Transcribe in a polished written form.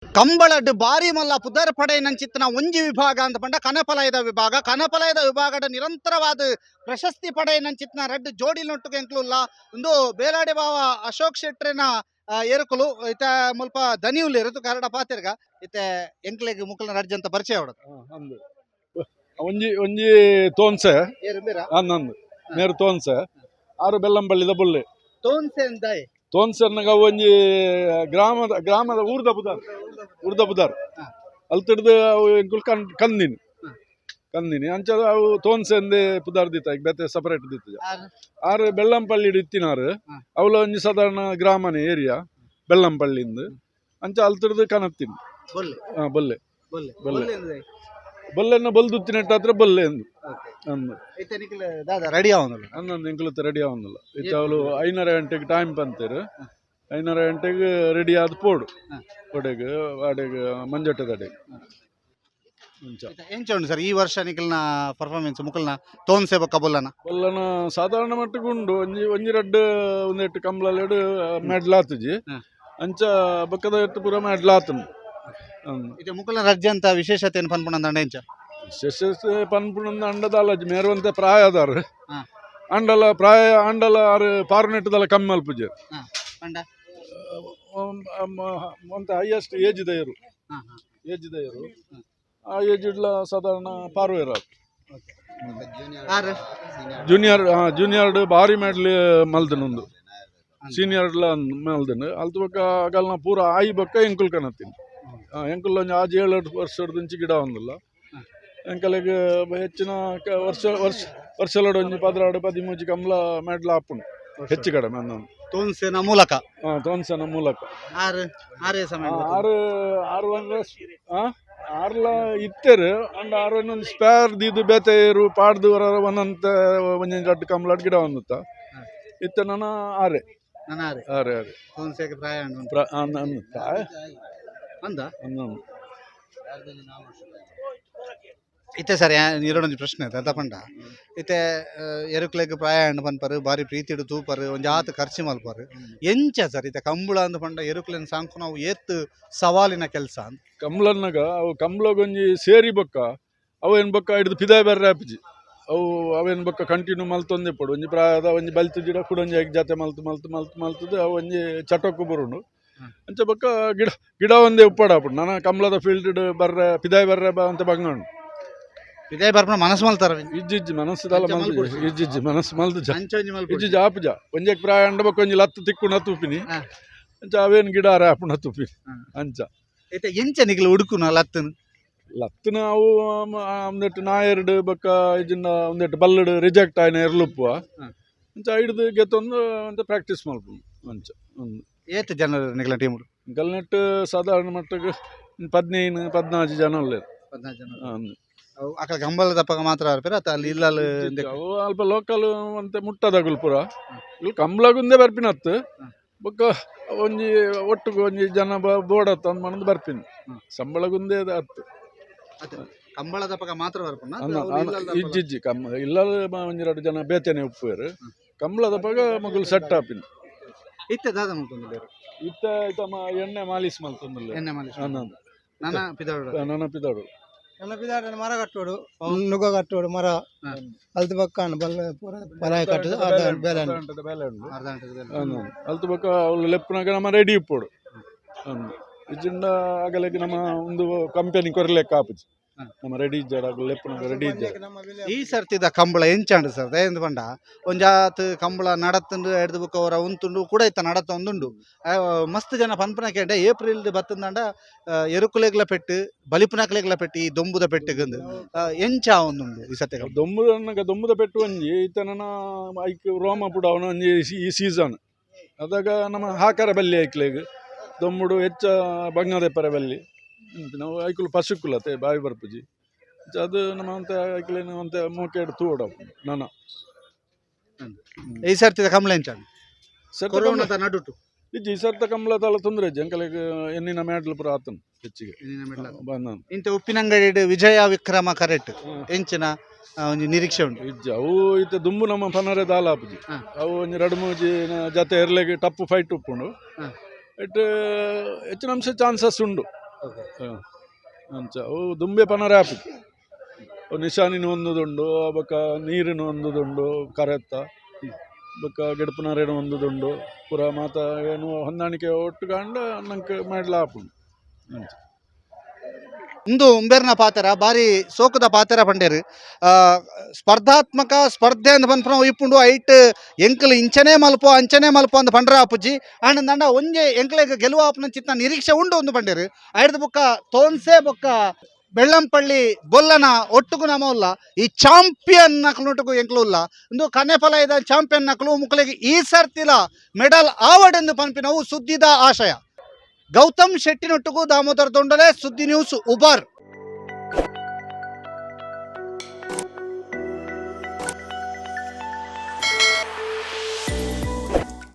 ಕಂಬಳಡ್ ಬಾರಿ ಮಲ್ಲ ಪುದರ್ ಪಡೆಯಿನಂಚಿತ್ತಿನ ಒಂಜಿ ವಿಭಾಗ ಅಂತ ಪಂಡ ಕನಪಲಯದ ವಿಭಾಗ. ಕನಪಲಯದ ವಿಭಾಗದ ನಿರಂತರವಾದ ಪ್ರಶಸ್ತಿ ಪಡೆಯಿನಂಚಿತ್ತಿನ ರಡ್ಡ್ ಜೋಡಿಲೊಟ್ಟುಗೆ ಎಂಕ್ಲುಲ್ಲ. ಉಂದು ಬೇಲಾಡಿ ಬಾವ ಅಶೋಕ್ ಶೆಟ್ರಿನ ಎರುಕುಲು ಇತ್ತೆ ಮುಲ್ಪ ದನಿಯುಲ್ಲೆರ್ ಕರಡ ಪಾತೆರ್ಗ. ಇತ್ತೆ ಎಂಕ್ಲೆಗ್ ಮುಕಲ್ನ ರಡ್ಜ್ ಅಂತ ಪರಿಚಯ ಅವಡದು. ಅಂದು ಒಂಜಿ ಒಂಜಿ ತೋನ್ಸೆ. ಏರು ಮೇರ? ಅಂದಂದು ಮೇರು ತೋನ್ಸೆ, ಆರು ಬೆಲ್ಲಂಪಳ್ಳಿದ ಬುಲ್ಲೆ. ತೋನ್ಸೆ ಅಂದಾಯ್? ತೋನ್ಸೆರ್ನಗ ಒಂಜಿ ಗ್ರಾಮದ ಗ್ರಾಮದ ಊರ್ದ ಬುದಾರ್, ಊರ್ದ ಬುದಾರ್. ಅಲ್ತಿಡ್ದು ಅವು ಎಂಕುಲು ಕನ್ ಕಂದಿನಿ. ಕಂದಿನಿ ಅಂಚ ಅವು ತೋನ್ಸೆ ಅಂದೆ ಪುದಾರ್ ದಿತ್ತ, ಈಗ ಬೇತೆ ಸಪರೇಟ್ ದಿತ್ತ. ಆರು? ಆರು ಬೆಳ್ಳಂಪಳ್ಳಿ ಇತ್ತಿನಾರು. ಅವಲ ಒಂಜಿ ಸಾಧಾರಣ ಗ್ರಾಮನೇ ಏರಿಯಾ ಬೆಳ್ಳಂಪಳ್ಳಿಂದು. ಅಂಚ ಅಲ್ತಿಡ್ದು ಕನತ್ತಿನಿ. ಬೊಲ್ಲೆ? ಹಾ, ಬೊಲ್ಲೆ. ಬೊಲ್ಲೆ. ಬೊಲ್ಲೆ. ಬೊಲ್ಲೆ ಅಂದಾಯ್? ಬೊಲ್ಲೆನ್ನ ಬೊಲ್ದುತ್ತಿನೆಟ್ಟಾತ್ರ ಬೊಲ್ಲೆ ಎಂದು. ಅಂದು. ಇತ್ತೆ ನಿಕ್ಲೆ ದಾದ ರೆಡಿ ಆವೊಂದುಲ್ಲ? ಅನ್ನೊಂದು ಎಂಕುಲತ್ತ ರೆಡಿ ಆವೊಂದಿಲ್ಲ. ಇತ್ತೆ ಅವಳು 5:30 ಗಂಟೆಗೆ ಟೈಮ್ ಪಂತೇರು. 5:30 ಗಂಟೆಗೆ ರೆಡಿ ಆದ್ ಪೋಡು. ಕೊಡೆಗ್ ವಾಡೆಗ್ ಮಂಜೊಟ್ಟದಡೆಗ್ ಅಂಚ. ಇತ್ತೆ ಎಂಚ ಉಂಡು ಸರ್ ಈ ವರ್ಷ ನಿಕಲ್ನ ಪರ್ಫಾರ್ಮೆನ್ಸ್, ಮುಕಲ್ನ ತೋನ್ಸೆ ಬೊಕ್ಕ ಬೊಲ್ಲನ? ಬೊಲ್ಲನ ಸಾಧಾರಣ ಮಟ್ಟಿಗೆ ಉಂಡು. ಒಂಜಿ ಒಂಜಿ ರಡ್ಡ್ ಒಂದೆಟ್ಟು ಕಂಬ್ಲಲೆಡ್ ಮೆಡ್ಲ್ ಆತುಜಿ. ಅಂಚ ಬೊಕ್ಕದ ಎಟ್ಟು ಪೂರ ಮೆಡ್ಲ್ ಆತುಂಡು. ಅಂದ್. ಇತ್ತೆ ಮುಕಲ್ನ ರಜ್ಜೆ ಅಂತ ವಿಶೇಷತೆ ಏನು ಪನ್ಪುನಂದಂಡ ಎಂಚ? ವಿಶೇಷತೆ ಪನ್ಪುನಂದು ಅಂಡದಾಲಜಿ ಮೇರುವಂತೆ ಪ್ರಾಯದಾರು. ಅಂಡಲ ಪ್ರಾಯ ಅಂಡಲ ಆರು ಪಾರುನೆಟ್ಟದಲ್ಲ ಕಮ್ಮಿ ಮಲ್ಪುಜೆರ್. ಪಂಡ? ಒಂತೆ ಹೈಯೆಸ್ಟ್ ಏಜ್ ದಯರು. ಹಾ, ಹಾ. ಏಜ್ ದಯರು, ಆ ಏಜ್ ಇಡ್ಲ ಸಾಧಾರಣ ಪಾರುವೆರ್. ಆರು? ಜೂನಿಯರ್, ಜೂನಿಯರ್ ಬಾರಿ ಮೆಡ್ಲ್ ಮಲ್ದನುಂದು, ಸೀನಿಯರ್ಲ ಮಲ್ದನು. ಅಲ್ತ ಬೊಕ್ಕ ಅಗಲ್ನ ಪೂರ ಆಯಿ ಬೊಕ್ಕ ಎಂಕುಲ್ ಕನತಿನಿ. ಎಂಕುಲ್ ಒಂಜಿ ಆಜಿ ಏಳು ವರ್ಷದಂಚಿ ಗಿಡ ಒಂದಿಲ್ಲ. ಎಂಕಲೆಗ್ ಹೆಚ್ಚಿನ ವರ್ಷ ವರ್ಷ ವರ್ಷಲೋಡು ಒಂಜಿ 12 13 ಕಂಬ್ಲ ಮೆಡ್ಲ್ ಆಪುಂಡು ಹೆಚ್ಚು ಕಡಿಮೆ ಅಂದೊಂದು. ತೋನ್ಸೆನ ಮೂಲಕ? ಹಾ, ತೋನ್ಸನ ಮೂಲಕ. ಆರು ಆರೇ ಸಮಯ? ಆರು ಆರು ಅಂದ್ರೆ ಆರ್ಲ ಇತ್ತೆರ್ ಅಂಡ ಆರು ಒಂದೊಂದು ಸ್ಪೇರ್ ದೀದು ಬೇತೆ ಏರು ಪಾಡ್ದು ಹೊರ ಒಂದೊಂತ ಒಂಜೊಂಜಿ ರಡ್ಡ್ ಕಂಬ್ಲಡ್ ಗಿಡ ಒಂದುತ್ತ. ಇತ್ತೆ ನನ ಆರೆ. ನನ್ನ ಆರೆ? ಆರೆ ಆರೆ. ತೋನ್ಸೆಗೆ ಪ್ರಾಯ ಉಂಡು? ಅಂದ್ ಅಂದ್ ಪ್ರಾಯ. ಅಂದ. ಅಂದ್. ಇತ್ತೆ ಸರ್ ಇರೋಡೊಂಜಿ ಪ್ರಶ್ನೆ ದಾದ ಪಂಡ, ಇತ್ತೆ ಎರುಕ್ಲೆಗ್ ಪ್ರಾಯ ಉಂಡು ಪನ್ಪರ್, ಬಾರಿ ಪ್ರೀತಿಡ್ ತೂಪರ್, ಒಂಜಿ ಆತ್ ಖರ್ಚು ಮಲ್ಪರ್. ಎಂಚ ಸರ್ ಇತ್ತೆ ಕಂಬುಳ ಅಂದ್ ಪಂಡ ಎರುಕ್ಲೆನ್ ಸಾಂಕುನವು ಏತ್ ಸವಾಲಿನ ಕೆಲಸ ಅಂದ್? ಕಂಬ್ಲನ್ನಗ ಅವು ಕಂಬ್ಲಗೊಂಜಿ ಸೇರಿ ಬೊಕ್ಕ ಅವು ಏನ್ ಬೊಕ್ಕ ಹಿಡ್ದು ಪಿದಾಯ್ ಬರ್ರೆ ಆಪುಜಿ. ಅವು ಅವೇನ್ ಬೊಕ್ಕ ಕಂಟಿನ್ಯೂ ಮಲ್ತೊಂದೇ ಪೋಡು. ಒಂಜಿ ಪ್ರಾಯದ ಒಂಜಿ ಬಲ್ತು ಗಿಡ ಕುಡೊಂಜಿ ಐಕ್ ಜಾತೆ ಮಲ್ತು ಮಲ್ತು ಮಲ್ತು ಮಲ್ತದು ಅವು ಒಂಜಿ ಚಟಕ್ಕು ಬರುಂಡು. ಅಂಚ ಬೊಕ್ಕ ಗಿಡ ಗಿಡ ಒಂದೇ ಉಪ್ಪಾಡ ಆಪುಂಡು. ನನ ಕಂಬ್ಲದ ಫೀಲ್ಡ್ ಬರ್ರೆ ಪಿದಾಯ್ ಬರ್ರೆ ಬಾ ಅಂತ ಬಂಗಂಡು. ಇದೇ ಬರ್ಪುನ ಮನಸ್ಸು ಮಲ್ತಾರ? ಇಜ್ಜಿ ಇಜ್ಜಿ, ಮನಸ್ಸು ದಾಲ. ಅಂಚ ಮಲ್ತು ಮಲ್ಪೊಡ್ಚಿ. ಇಜ್ಜಿ ಇಜ್ಜಿ, ಮನಸ್ಸು ಮಲ್ತು ಜ. ಅಂಚ ಒಂಜಿ ಮಲ್ಪೊಡ್ಚಿ. ಇಜ್ಜಿ, ಆಪುಜ. ಒಂಜೆಕ್ ಪ್ರಾಯ ಅಂಡ ಬೊಕ್ಕ ಒಂಜಿ ಲತ್ತು ತಿಕ್ಕುನ ತೂಪಿನಿ. ಅಂಚ ಅವೇನ್ ಗಿಡ ಅರೆ ಆಪುಂಡ ತೂಪಿನಿ. ಅಂಚ. ಇತ್ತೆ ಎಂಚ ನಿಕ್ಲು ಉಡುಕುನ ಲತ್ತನ್? ಲತ್ತನ ಅವು ಒಂದೆಟ್ಟು ನಾಯರ್ಡ್ ಬೊಕ್ಕ ಇಜಿಂಡ ಒಂದೆಟ್ಟು ಬಲ್ಲಡ್ ರಿಜೆಕ್ಟ್ ಆಯಿನ ಎರ್ಲುಪ್ಪುವ. ಅಂಚ ಹಿಡ್ದು ಗೆತ್ತೊಂದು ಅಂಚ ಪ್ರಾಕ್ಟೀಸ್ ಮಲ್ಪುನು ಅಂಚ ಒಂದು. ಏತ್ ಜನ ನಿಕ್ಲ ಟೀಮ್? ಗಲ್ನೆಟ್ ಸಾಧಾರಣ ಮಟ್ಟಕ್ಕೆ 15 14 ಜನ ಉಲ್ಲೆರ್. 14 ಜನ? ಅಂದ್. ಅಕಲ್ ಕಂಬಳದ ದಪ್ಪಗ ಮಾತ್ರ ಬರ್ಪೆರ್ ಅತ್ತ ಅಲ್ಲಿ ಇಲ್ಲಲ್? ಅವು ಅಲ್ಪ ಲೋಕಲ್ ಅಂತೆ ಮುಟ್ಟದಗುಲ್ ಪೂರ. ಇಲ್ಲಿ ಕಂಬ್ಲಗುಂದೇ ಬರ್ಪಿನತ್ತು. ಬೊಕ್ಕ ಒಂಜಿ ಒಟ್ಟುಗು ಒಂಜಿ ಜನ ಬೋಡತ್ತ ಅಂದ್ ಮಣಂದು ಬರ್ಪಿನಿ. ಸಂಬಳಗುಂದೇ ಅತ್ತು. ಕಂಬಳದ ದಪ್ಪಗ ಮಾತ್ರ ಬರ್ಪುನ? ಇಜ್ಜಿ ಇಜ್ಜಿ, ಕಮ್ ಇಲ್ಲ, ಒಂಜಿ ರಡ್ಡ್ ಜನ ಬೇತೆನೆ ಉಪ್ಪುವೆರ್. ಕಂಬ್ಳದಪಗ ಮಗುಲು ಸೆಟ್ ಆಪಿನಿ. ಇತ್ತೆ ದಾದ ಮಲ್ತೊಂದುಲ್ಲೆರ್? ಇತ್ತ ಇತ್ತ ಎಣ್ಣೆ ಮಾಲಿಶ್ ಮಲ್ತೊಂದುಲ್ಲೆರ್. ಎಣ್ಣೆ ಮಾಲಿಶ್? ಅಂದ್. ನನ ಪಿದಾಡು? ನನ ಪಿದಾಡು. ನನ್ನ ಪಿದಾಡನ ಮರ ಕಟ್ಟೋಡು, ನುಗ್ಗ ಕಟ್ಟೋಡು ಮರ. ಅಲ್ತು ಬೊಕ್ಕ ಬಲ್ಲ ಪೂರ ಪಲಾಯ ಕಟ್ಟುದು ಅರ್ಧ ಬೇಲೆ ಉಂಟು. ಗಂಟೆದ ಬೇಲೆ ಉಂಡು. ಅರ್ಧ ಗಂಟೆದ ಬೇಲೆ. ಅಂದ್. ಅಲ್ತು ಬೊಕ್ಕ ಅವ್ಲು ಲೆಪ್ಪುನಗ ನಮ್ಮ ರೆಡಿ ಇಪ್ಪೊಡು. ಅಂದ್. ಇಜ್ಜಿಂಡ ಅಗಲೆಗ್ ನಮ್ಮ ಒಂದು ಕಂಪೆನಿ ಕೊರ್ಲೆಕ್ಕ ಆಪುಜಿ. ನಮ್ಮ ರೆಡಿ ಇಜ್ಜಾಡ, ಅಗಲು ಲೆಪ್ಪುನಗ ರೆಡಿ ಇಜ್ಜಾಡ. ಈ ಸರ್ತಿದ ಕಂಬಳ ಎಂಚಾಂಡು ಸರ್? ದಯಂದು ಪಂಡ ಒಂಜಾತ್ ಕಂಬಳ ನಡತ್ತುಂಡು, ಎಡ್ದು ಬುಕ್ಕ ಅವರ ಉಂತುಂಡು ಕೂಡ ಇತ್ತ ನಡತ್ತೊಂದುಂಡು. ಮಸ್ತ್ ಜನ ಪನ್ಪುನ ಕೇಂಡ, ಏಪ್ರಿಲ್ ಬತ್ತಂದಾಂಡ ಎರುಕುಲೆಗ್ಲ ಪೆಟ್ಟು, ಬಲಿಪುನಕ್ಲೆಗ್ಲ ಪೆಟ್ಟು ಈ ದೊಂಬುದ ಪೆಟ್ಟುಗಂದು. ಎಂಚ ಒಂದುಂಡು ಈ ಸತ್ಯ ಕಂಬಳ? ದೊಂಬುದ ಅನ್ನಗ ದೊಂಬುದ ಪೆಟ್ಟು ಒಂಜಿ ಇತ್ತೆ ನನ ಐಕ್ ರೋಮ ಪುಡವನ ಒಂಜಿ ಈ ಸೀಸನ್ ಅದಾಗ ನಮ್ಮ ಹಾಕರ ಬಲ್ಲಿ ಐಕ್ಲೆಗ್ ದೊಂಬುಡು ಹೆಚ್ಚ ಬಂಗದೆಪ್ಪರ ಬಲ್ಲಿ. ನಾವು ಐಕುಲು ಪಶುಕುಲತೆ ಬಾವಿ ಬರ್ಪುಜಿ. ಅಂಚ ಅದು ನಮ್ಮ ಅಂತ ಐಕ್ಲೇನು ಅಂತ ಮೋಕೆಡ್ ತೂವಡ ನನ. ಈ ಸರ್ತಿದ ಕಂಬಳ ಎಂಚಾಂಡು? ಸರ್ತ ಕೊರೋನಾದ ನಡುಟು. ಇಜ್ಜಿ, ಈ ಸರ್ತ ಕಂಬಳ ತಲ ತೊಂದರೆ ಇಜ್ಜಿ ಅಂಕಲೆಗ್. ಎನ್ನಿನ ಮ್ಯಾಡ್ಲ್ ಪೂರ ಆತನ್ ಹೆಚ್ಚಿಗೆ ಬಂದ. ಇಂತ ಉಪ್ಪಿನಂಗಡಿ ವಿಜಯ ವಿಕ್ರಮ ಕರೆಕ್ಟ್ ಎಂಚಿನ ಒಂಜಿ ನಿರೀಕ್ಷೆ ಉಂಟು? ಇಜ್ಜಿ, ಅವು ಇತ್ತೆ ದುಂಬು ನಮ್ಮ ಪನರೆ ದಾಲ ಆಪುಜಿ. ಅವು ಒಂಜಿ ರಡ್ಡ್ ಮೂಜಿ ಜತೆ ಎರ್ಲೆಗ್ ಟಪ್ಪು ಫೈಟ್ ಉಪ್ಪುಂಡು. ಇಟ್ ಹೆಚ್ಚಿನ ಅಂಶ ಚಾನ್ಸಸ್ ಉಂಡು. ಅಂಚ ಅವು ದುಂಬೆ ಪನರೆ ಆಪುಜಿ. ಅವು ನಿಶಾನಿನ ಒಂದುದುಂಡು, ಬೊಕ್ಕ ನೀರಿನ ಒಂದುದುಂಡು, ಕರೆತ್ತ ಬೊಕ್ಕ ಗೆಡ್ಪುನರೇನು ಒಂದುದುಂಡು. ಪೂರ ಮಾತ ಏನು ಹೊಂದಾಣಿಕೆ ಒಟ್ಟುಗಾಂಡ ನಂಗೆ ಮೆಡ್ಲ್ ಆಪುಂಡು ಅಂಚ. ಉಂದು ಉಂಬೆರ್ನ ಪಾತೆರ, ಬಾರಿ ಸೋಕುದ ಪಾತೆರ ಪಂಡೇರು. ಸ್ಪರ್ಧಾತ್ಮಕ ಸ್ಪರ್ಧೆ ಅಂದ್ ಪನ್ಪುನ ಇಪ್ಪುಂಡು. ಐಟ್ ಎಂಕುಲು ಇಂಚನೇ ಮಲ್ಪು, ಅಂಚನೇ ಮಲ್ಪು ಅಂದ್ ಪಂಡ್ರೆ ಆಪುಜಿ. ಆಂಡ ದಂಡ ಒಂಜೆ ಎಂಕ್ಲೆಗ್ ಗೆಲುವು ಆಪುನ ಚಿತ್ತ ನಿರೀಕ್ಷೆ ಉಂಡು ಅಂದ್ ಪಂಡೇರು. ಐಡ್ದ್ ಬೊಕ್ಕ ತೋನ್ಸೆ ಬೊಕ್ಕ ಬೆಳ್ಳಂಪಳ್ಳಿ ಬೊಲ್ಲನ ಒಟ್ಟುಗು ನಮ ಉಲ್ಲ. ಈ ಚಾಂಪಿಯನ್ ನಕಲುನೊಟ್ಟುಗು ಎಂಕ್ಲು ಉಲ್ಲ. ಉಂದು ಕನೆಪಲಯದ ಚಾಂಪಿಯನ್ ನಕಲು. ಮುಕ್ಲೆಗ್ ಈ ಸರ್ತಿಲ ಮೆಡಲ್ ಆವಡೆಂದು ಪನ್ಪಿನವು ಸುದ್ದಿದ ಆಶಯ. ಗೌತಮ್ ಶೆಟ್ಟಿನೊಟ್ಟುಗು ದಾಮೋದರ್ ದೊಂಡಲೆ, ಸುದ್ದಿ ನ್ಯೂಸ್, ಉಬಾರ್.